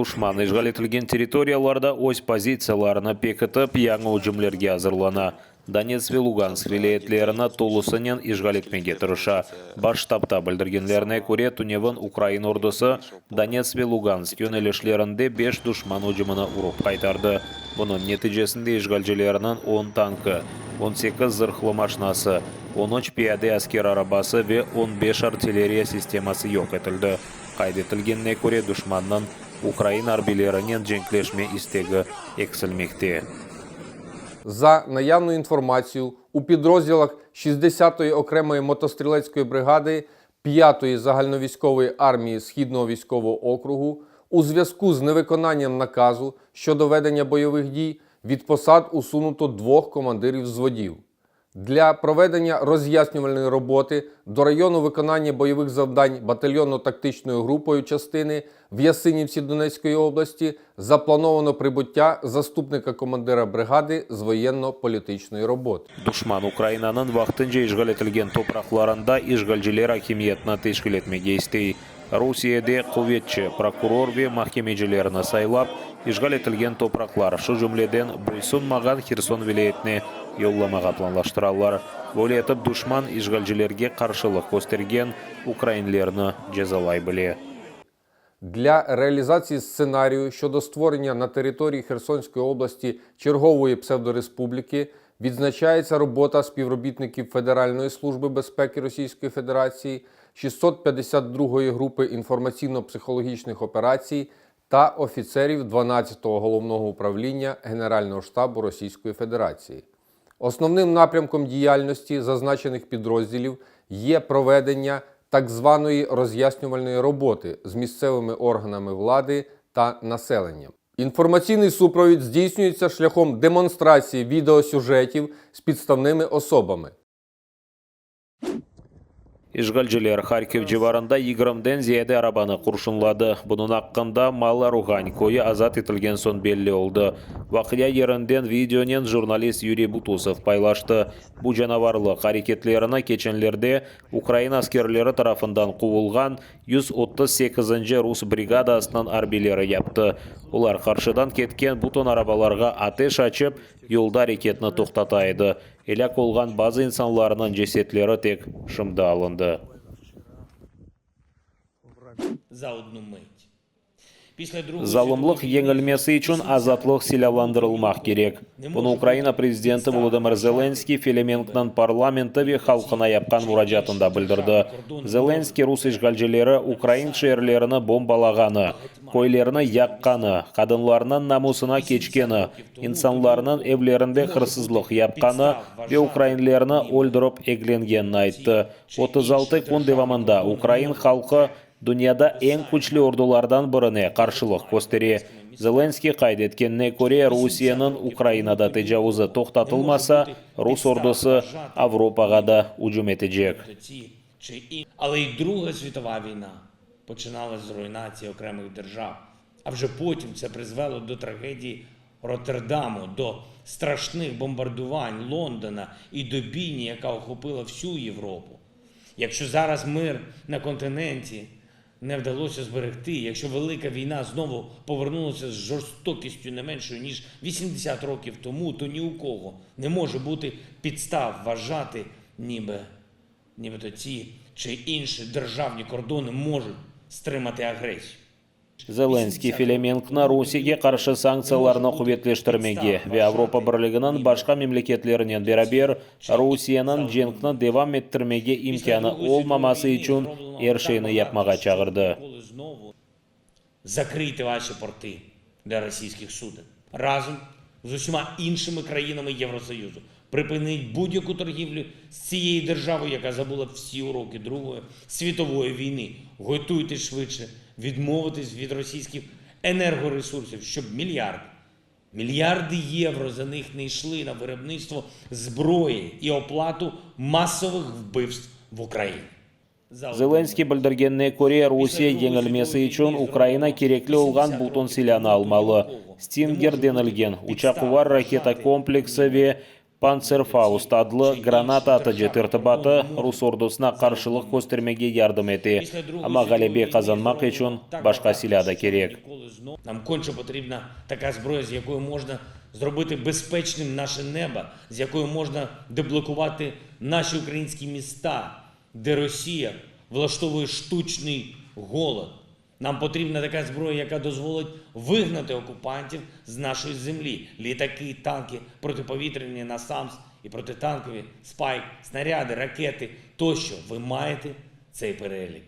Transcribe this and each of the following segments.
Duşman işğal etilgen territoriyalarda öz pozitsiyalarını pekitip, yañı ücümlerge azırlana. Donetsk ve Lugansk vilâyetlerini tolusınen işğal etmege tırışa. Baş ştabda bildirgenlerine köre, tünevin ukrain ordusı Donetsk ve Lugansk yönelişlerinde beş duşman ücümini urıp qaytardı. Bunıñ neticesinde işğalcilerniñ on tankı, 18 zırhlı maşinası, 13 piyade asker arabası ve 15 artilleriya sisteması yoq etildi. Qayd etilgenine köre, duşmannıñ ukrain arbiylerinen cenkleşme istegi eksilmekte. За наявною інформацією, у підрозділах 60-ї окремої мотострілецької бригади 5-ї загальновійськової армії Східного військового округу у зв'язку з невиконанням наказу щодо ведення бойових дій від посад усунуто двох командирів взводів. Для проведення роз'яснювальної роботи до району виконання бойових завдань батальйонно-тактичною групою частини в Ясинівці Донецької області заплановано прибуття заступника командира бригади з воєнно-політичної роботи. Duşman Ukrainanıñ vaqtınca işğal etilgen topraqlarında işğalciler akimiyetini teşkil etmege istey. Rusiyede quvetçi, prokuror ve mahkemecilerni saylap, işğal etilgen topraqlar, şu cümleden boysunmağan Herson vilâyetine yollamağa planlaştıralar. Böyle etip duşman işğalcilerge qarşılıq köstergen ukrainlerni cezalay bile. Для реалізації сценарію щодо створення на території Херсонської області чергової псевдореспубліки відзначається робота співробітників Федеральної служби безпеки Російської Федерації, 652-ї групи інформаційно-психологічних операцій та офіцерів 12-го головного управління Генерального штабу Російської Федерації. Основним напрямком діяльності зазначених підрозділів є проведення так званої роз'яснювальної роботи з місцевими органами влади та населенням. Інформаційний супровід здійснюється шляхом демонстрації відеосюжетів з підставними особами. İşğalciler Harkiv civarında yigirmiden ziyade arabanı qurşunladı. Bunıñ aqqında Mala Ruğan köyü azat etilgen soñ belli oldı. Vaqia yerinden videonen jurnalist Yuriy Butusov paylaştı. Bu canavarlıq areketlerini keçenlerde ukrain askerleri tarafından quvulğan 138-nci rus brigadasınıñ arbiyleri yaptı. Olar qarşıdan ketken bütün arabalarğa ateş açıp, yolda areketni toqtata edi. Elâk olğan bazı insanlarnıñ cesetleri tek şimdi alındı. За одну мить. Після Другої Zalımlıq світової війни yeñilmesi içün azatlıq silâlandırılmaq kerek. Bunı Ukraina prezidenti Volodımır Zelenskıy Felemenkniñ parlamenti ve halqına yapqan muracaatında bildirdi. Zelenskıy rus işğalcileri ukrain şeerlerini bombalağanı, köylerni yaqqanı, qadınlarnıñ namusına keçkeni, insanlarnıñ evlerinde hırsızlıq yapqanı ve ukrainlerni öldürip eglengenini ayttı. 36 kün devamında ukrain halqı dünyada eñ küçlü ordulardan birine qarşılıq köstere. Zelenskıy qayd etkenine köre, Rusiyeniñ Ukrainada tecavuzı toqtatılmasa, rus ordusı Avropağa da ücüm etecek. ці чи ін- Але й Друга світова війна починалась з руйнації окремих держав. А вже потім це призвело до трагедії Роттердаму, до страшних бомбардувань Лондона і до бійні, яка охопила всю Європу. Якщо зараз мир на континенті не вдалося зберегти, якщо велика війна знову повернулася з жорстокістю не меншою ніж 80 років тому, то ні у кого не може бути підстав вважати, ніби нібито ті чи інші державні кордони можуть стримати агресію. Zelenskıy Felemenkni Rusiyege qarşı sanktsiyalarnı quvetleştirmege ve Avropa Birliginiñ başqa memleketlerinen beraber Rusiyeniñ cenkni devam ettirmege imkânı olmaması içün er şeyni yapmağa çağırdı. Коли знову закрийте ваші порти для російських суден разом з усіма іншими країнами Євросоюзу. Припиніть будь-яку торгівлю з цією державою, яка забула всі уроки Другої світової війни. Готуйтесь швидше відмовитись від російських енергоресурсів, щоб мільярди, мільярди євро за них не йшли на виробництво зброї і оплату масових вбивств в Україні. За одну Zelenskıy bildirgenine köre, Rusiye yeñilmesi içün Ukraina kerekli olğan bütün silânı almalı. Stinger denilgen uçaquvar raketa kompleksi ve. Panzerfaust adlı granata atıcı tertibatı rus ordusına qarşılıq köstermege yardım ete, amma ğalebe qazanmaq içün başqa silâ da kerek. Nam konçe potribna taka zbroya, z yakoyu mojna zrobiti bezpeçnim naşe nebo, z yakoyu mojna deblokuvati naşi ukrainski mista, de Rosiya vlaştovuє ştuçniy golod. Нам потрібна така зброя, яка дозволить вигнати окупантів з нашої землі. Літаки, танки, протиповітряні «Насамс» і протитанкові «Спайк», снаряди, ракети тощо. Ви маєте цей перелік.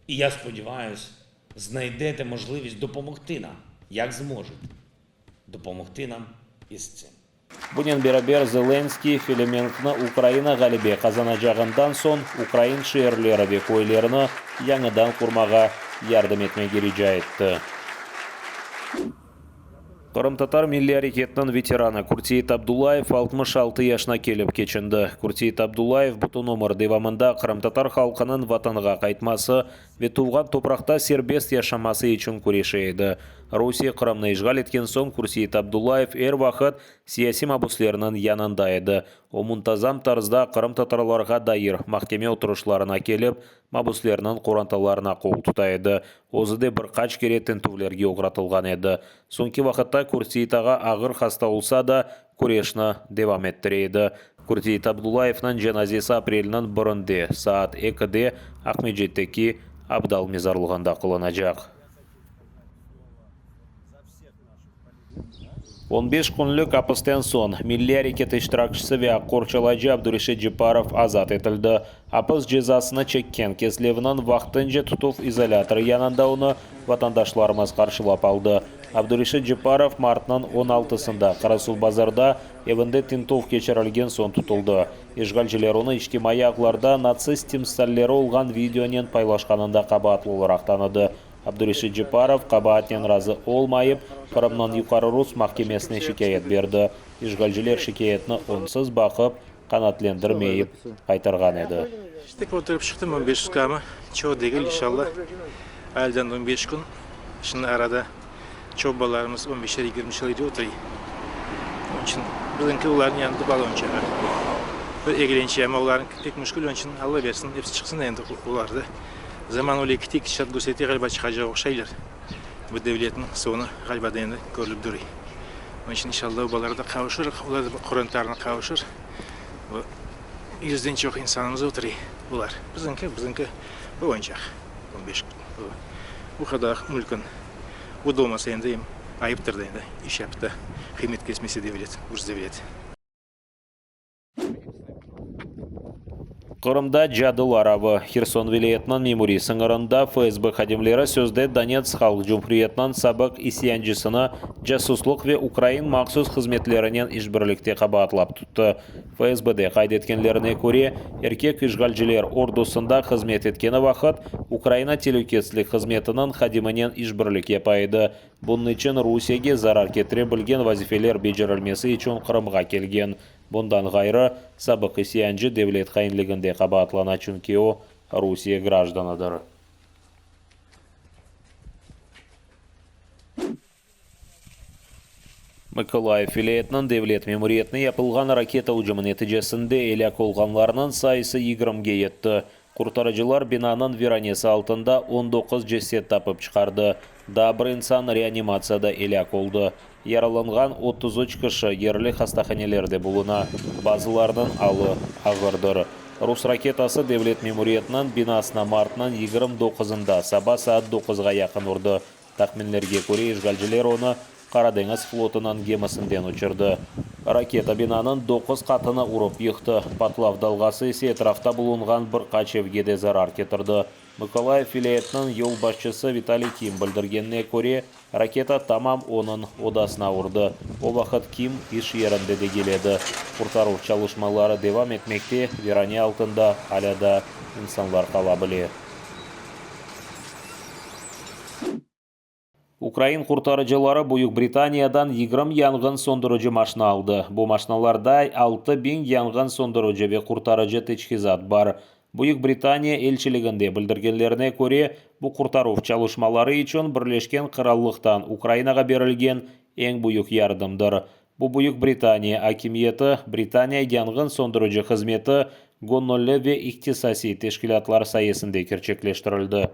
І я сподіваюся, знайдете можливість допомогти нам, як зможете. Допомогти нам із цим. Bunen beraber Zelenskıy, Felemenkni Ukraina ğalebe qazanacağından soñ ukrain şeerleri ve köylerini yañıdan qurmağa yardım etmege rica etti. Qırımtatar milliy areketiniñ veteranı Kürtseit Abdullayev 66 yaşına kelip keçindi. Kürtseit Abdullayev bütün ömür devamında qırımtatar halqınıñ Vatanğa qaytması ve tuvğan topraqta serbest yaşaması içün küreşe edi. Rusiye Qırımnı işğal etken soñ Kürtseit Abdullayev er vaqıt siyasiy mabüslerniñ yanında edi. O, muntazam tarzda qırımtatarlarğa dair mahkeme oturışlarına kelip, mabüslerniñ qorantalarına qol tuta edi. Özü de bir qaç kere tintüvlerge oğratılğan edi. Soñki vaqıtta Kürtseit ağa ağır hasta olsa da, küreşni devam ettire edi. Kürtseit Abdullayevniñ cenazesi aprelniñ birinde saat ekide Aqmescitteki Abdal mezarlığında qılınacaq. On beş künlük apisten soñ milliy areket iştirakçisi ve aq qorçalayıcı Abdureşit Cepparov azat etildi. Apis cezasını çekken Kezlevniñ vaqtınca tutuv izolâtorı yanında onı vatandaşlarımız qarşılap aldı. Abdureşit Cepparov martnıñ on altısında Qarasuvbazarda evinde tintüv keçirilgen soñ tutuldı. İşğalciler onı içtimaiy ağlarda natsist timsalleri olğan videonen paylaşqanında qabaatlı olaraq tanıdı. Abdureşit Cepparov qabaatnen razı olmayıp, Qırımnıñ Yuqarı Rus mahkemesine şikâyet berdi. İşğalciler şikâyetni onsız baqıp, qanaatlendirmeyip qaytarğan edi. İşte oturıp çıqtım on beş sutkama, çoq degil, inşallah, aydan on beş kün. Şimdi arada çoq balalarımız on beşer, yigirmişer yıl oturay. Onıñ içün bizimki olarnıñ yanında bala oyuncağı. Bir eglence, amma olarnıñki pek müşkül, onıñ içün Alla bersin, episi çıqsın endi olar da. Zaman öyle kite, ketişat körsete, ğaliba çıqacağı oqşaylar. Bu devletniñ soñu ğaliba da endi körülip duruy. Onıñ içün inşallah o balalar da qavuşır, olar da qorantalarına qavuşır. Bu yüzden çoq insanımız oturuy bular. Bizimki, bizimki bu oyuncaq, on beş bu, bu qadar mülkün. Bu da olmasa endi em ayıptır da endi, iş yapıp da qıymet kesmese devlet, urus devlet. Qırımda cadılar avı. Herson vilâyetiniñ memuriy sıñırında FSB hadimleri sözde Donetsk Halq Cumhuriyetiniñ sabıq isyancisini casuslıq ve ukrain mahsus hızmetlerinen işbirlikte qabaatlap tuttı. FSBde qayd etkenlerine köre, erkek işğalciler ordusında hızmet etkeni vaqıt Ukraina telükesizlik hızmetiniñ hadiminen işbirlik yapa edi. Bunıñ içün Rusiyege zarar ketire bilgen vazifeler becerilmesi içün Qırımğa kelgen. Bundan ğayrı, sabıq isyancı devlet hainliginde qabaatlana, çünki o, Rusiye grajdanıdır. Mıkolayıv vilâyetiniñ devlet memuriyetine yapılğan raketa ücümi neticesinde elâk olğanlarnıñ sayısı yigirmige yetti. Qurtarıcılar binanıñ viranesi altında on doquz ceset tapıp çıqardı. Daa bir insan reanimatsiyada elâk oldı. Yaralanğan 33 kişi yerli hastahanelerde buluna, bazılarınıñ alı ağırdır. Rus raketası devlet memuriyetiniñ binasına martnıñ 29-ında saba saat doquzğa yaqın urdı. Tahminlerge köre, işğalciler onı Qara deñiz flotunıñ gemisinden uçurdı. Raketa binanıñ doquz qatını urıp yıqtı, patlav dalğası ise etrafta bulunğan bir qaç evge de zarar ketirdi. Mıkolayıv vilâyetiniñ yolbaşçısı Vitaliy Kim bildirgenine köre, raketa tamam onıñ odasına urdı. O vaqıt Kim iş yerinde degil edi. Qurtaruv çalışmaları devam etmekte, virane altında alâ daa insanlar qala bile. Ukrain qurtarıcıları Büyük Britaniyadan 20 yanğın söndürici maşna aldı. Bu maşnalarda 6000 yanğın söndürici ve qurtarıcı teçhizat bar. Büyük Britaniya elçiliginde bildirgenlerine köre, bu qurtaruv çalışmaları içün Birleşken Qırallıqtan Ukrainağa berilgen eñ büyük yardımdır. Bu Büyük Britaniya akimiyeti, Britaniya yanğın söndürici hızmeti, göñülli ve ihtisasiy teşkilâtlar sayesinde kerçekleştirildi.